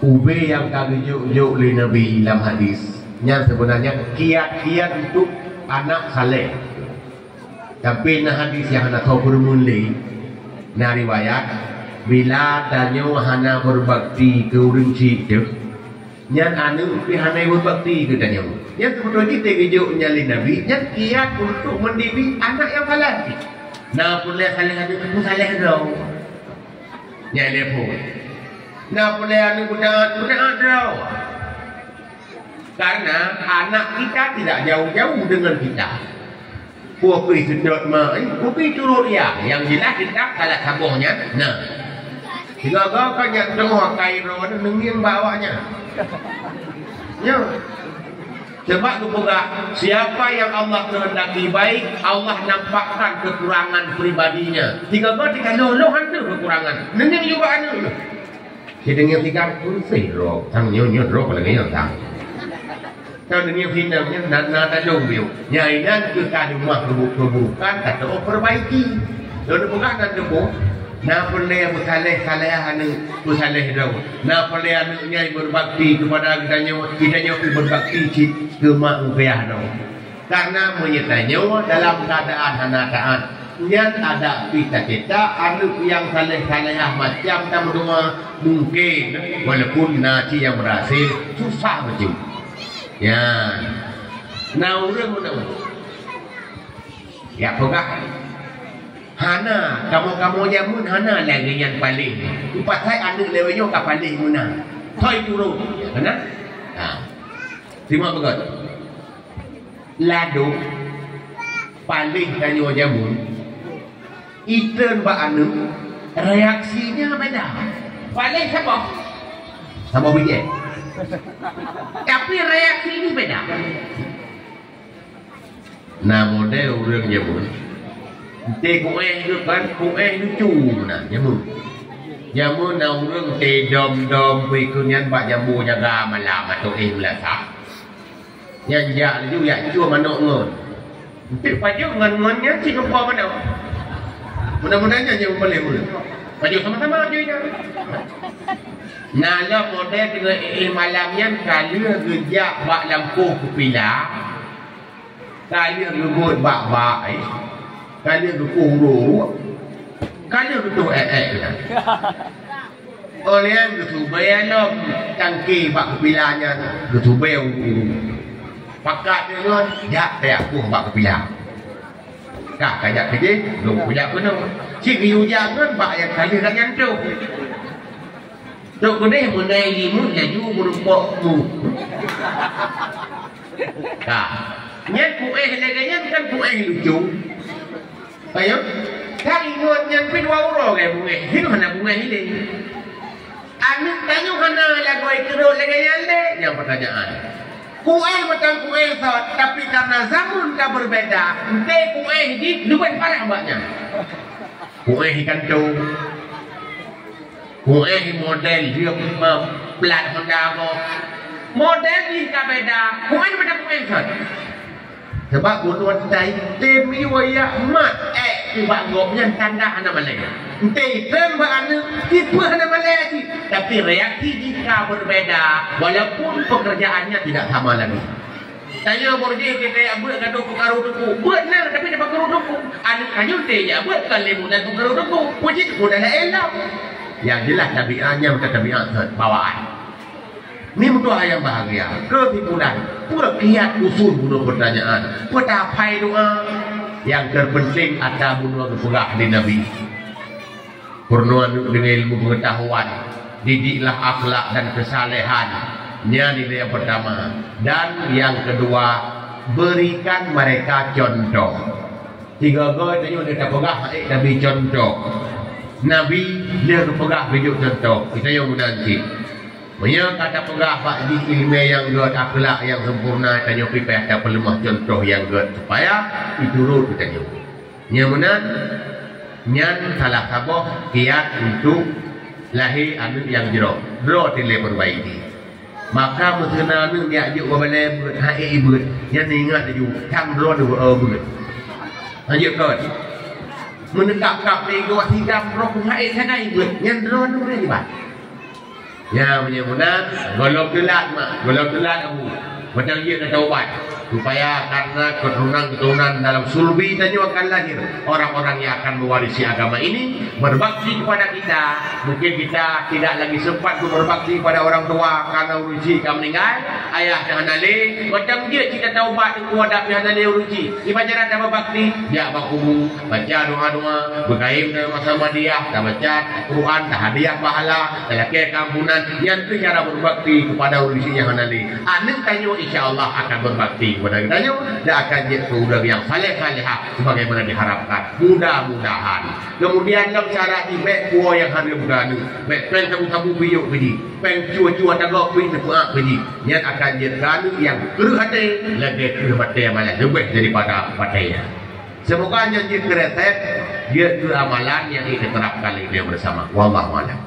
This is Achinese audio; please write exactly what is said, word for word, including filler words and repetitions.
Ubé nyang ka geujok-jok lé Nabi lam hadis, nyan seubeunajih kiat-kiat untuk anak saleh. Tapi na hadis nyang hana tho peurumun lé, na riwayat, bila tanyoe hana beubakti keu ureuëng chik teuh, nyan aneuëk pih hana beubakti keu tanyoe. Nyan seubeutôi jih teugeujok nyan lé Nabi, nyan kiat untuk mendidik anak nyang saleh. Na peureulée saleh aneuëk, peusaleh droe. Nyang lhée phon. Na peureulée aneuëk beutaat, beutaat droe. Karena anak kita tidak jauh-jauh dengan kita. Peue pih seudot ma, eh, peue pih turot ya. Nyang jeulaih kita salah saboh nyan. Nah. Sigoe-goe ka nyak teungoh akai droe neungieng bak awak nyan. Nyo. Sebab geupeugah, siapa yang Allah kehendaki baik, Allah nampakkan kekurangan pribadinya. Sigoe-goe tika loh-loh han teuh kekurangan. Neungieng juga aneuëk. Sideungieng tiga puluh droe, sang nyoe-nyoe droe lagée nyoe sang. Ka deungieng sinang nyan na, na tadong bieu. Nyang inan keu ka leumah keubu-, keuburukan ka teuoh perbaiki. Lôn peugah nan teupeue, na peureulée meusaleh-saleh aneuëk, meusaleh droe. Na peureulée aneuëk nyan beubakti keupada geutanyoe, geutanyoe pih beubakti cit keu mak meupiah droe. Karena meunyoe tanyoe dalam keuadaan hana taát, nyan adak pih tacetak aneuëk nyang saleh-salehah macam tameudoa mungken, walaupun na cit nyang berhasil, susah bacut. Nyan. Na ureuëng meunan. Ya peugah. Hana, kamoe-kamoe jameun hana lagée nyan paléh. Pasai aneuëk lewat nyoe ka paléh meunan. Thoi turot. Ya, keunan? Ha. Simak beugét. Ladôm paléh tanyoe jameun, itreun bak aneuëk, reaksinya beda. Paléh saboh. Saboh bijéh. Tapi reaksi ini beda. Na model ureuëng jameun. Ente kuéh geuh kan, kuéh lucu na jameun. Jameun na ureuëng tedom-dom peue keu nyan bak jambo jaga malam atau éh meulasah. Nyan jak laju jak cue manok ngon. Ente pajoh ngon-ngon nyan cit ngon po manok. Mudah-mudahan nyan nyang paléh ureuëng. Pajoh sama-sama aju nyan. Na lom model teungoh éh malam nyan ka lheueh geujak bak lampôh keupila. Ka lheueh geubeuet bak-bak, eh. Ka lheueh geukoh uruek-uruek. Ka lheueh geutoh ék-ék keunan. Óh lheueh nyan geusubée lom tangke bak keupila nyan, geusubée uruek-uruek. Pakat deungon, jak teuh kueh bak keupila. Ka, ka jak keudeh, lôn kujak keunoe. Cit geuyue jak ngon bak nyang ka lheueh gata nyan toh. Trok keudeh meunai limut laju meurumpok mu. Ka. Nyan kuéh lagée nyan kan kuéh lucu. Ayo. Ka ingat nyan pih dua uroe gai bungéh. Hiroe hana bungéh ilée. Aneuëk tanyoe hana lagoe keudroe lagée nyan lé? Nyang peutanyaan. Kuéh meutan kuéh sot, tapi karena zaman ka berbeda, ente kuéh jih leubeh parah bak nyan. Kuéh ikan tu. Kuéh model jeuem plat Honda boh. Model jih ka beda. Kuéh meutan kuéh sot. Sabab bunoe tai tem iwa yak mat ék nibak gobnyan tanda hana malée. Ente item bak aneuëk, tipe hana malée cit. Tapi reaksi jih ka berbeda, walaupun pekerjaannya tidak sama lagi. Tanyoe borjih kita yak beuet gadoh peukaru teupeu. Beuet na, tapi dapat karu teupeu. Aneuëk tanyoe ente yak beuet kan lé bulan peukaru teupeu. Puji teupeu dah laén lom. Yang jelas tabiatnya bukan tabiat bawaan. Ni meutuah nyang bahagia, keusimpulan, peue kiat usul bunoe peutanyaan, peue tapai doa. Nyang terpenting ata bunoe geupeugah lé Nabi. Peurunoe aneuëk deungon ilmu pengetahuan, didiklah akhlak dan kesalehan. Nyan nilai yang pertama. Dan yang kedua, berikan mereka contoh. Tiga goe tanyoe dia tapeugah hai Nabi contoh. Nabi dia geupeugah bijok contoh. Kita yang muda cit. Meunyoe ka tapeugah bak jih iéleumé nyang gét, akhlak nyang sempurna, tanyoe pih payah tapeuleumah cuntoh nyang gét supaya jiturot geutanyoe. Nyang meunan, nyan salah saboh kiat untuk lahé aneuëk nyang jroh. Droe tilée peubaiki. Maka meuseuna aneuëk jak jok bak balée beuet, hai beuet. Nyan ingat laju, sang droe beuet. Lanjut kon. Meuneuka kap lé goh sidang roh hai sagai beuet. Nyan droe nuré dibat. Ya, meunyoe meunan, gohlom teulat mak, gohlom teulat abu. Mantong jeuet tataubat. Supaya karena keturunan-keturunan dalam sulbi tanyoe akan lahir orang-orang yang akan mewarisi agama ini, berbakti kepada kita. Mungkin kita tidak lagi sempat untuk berbakti kepada orang tua karena urusi ka meninggal, ayah dah hana lé. Mantong jeuet kita taubat, teungku, adak pih hana lé urusi. Ibarat dah berbakti, jak bak kubu, baca doa-doa, beukayém dalam masa Muhammadiyah, tabaca Quran, tahadiah pahala, talakée keampunan. Nyan keuh cara berbakti kepada ureuëng nyang hana lé. Aneuk tanyoe insya Allah akan berbakti kepada tanyoe dan akan jeuet keu ureuëng nyang saleh-salehah sebagaimana diharapkan. Mudah-mudahan. Kemudian lom syarat jih, bék puwoe nyang hareuem keu aneuk, bék péng sabu-sabu piyôh keu jih, péng cua-cua tagok pih neupeuak keu jih. Nyan akan jeuet keu aneuk nyang kreueh até lagée kreueh batée malah leubeh daripada batée nyan. Semoga nyan jeuet keu resep, jeuet keu amalan nyang jeuet teuterapkan lé geutanyoe bersama. Wallahu a'lam.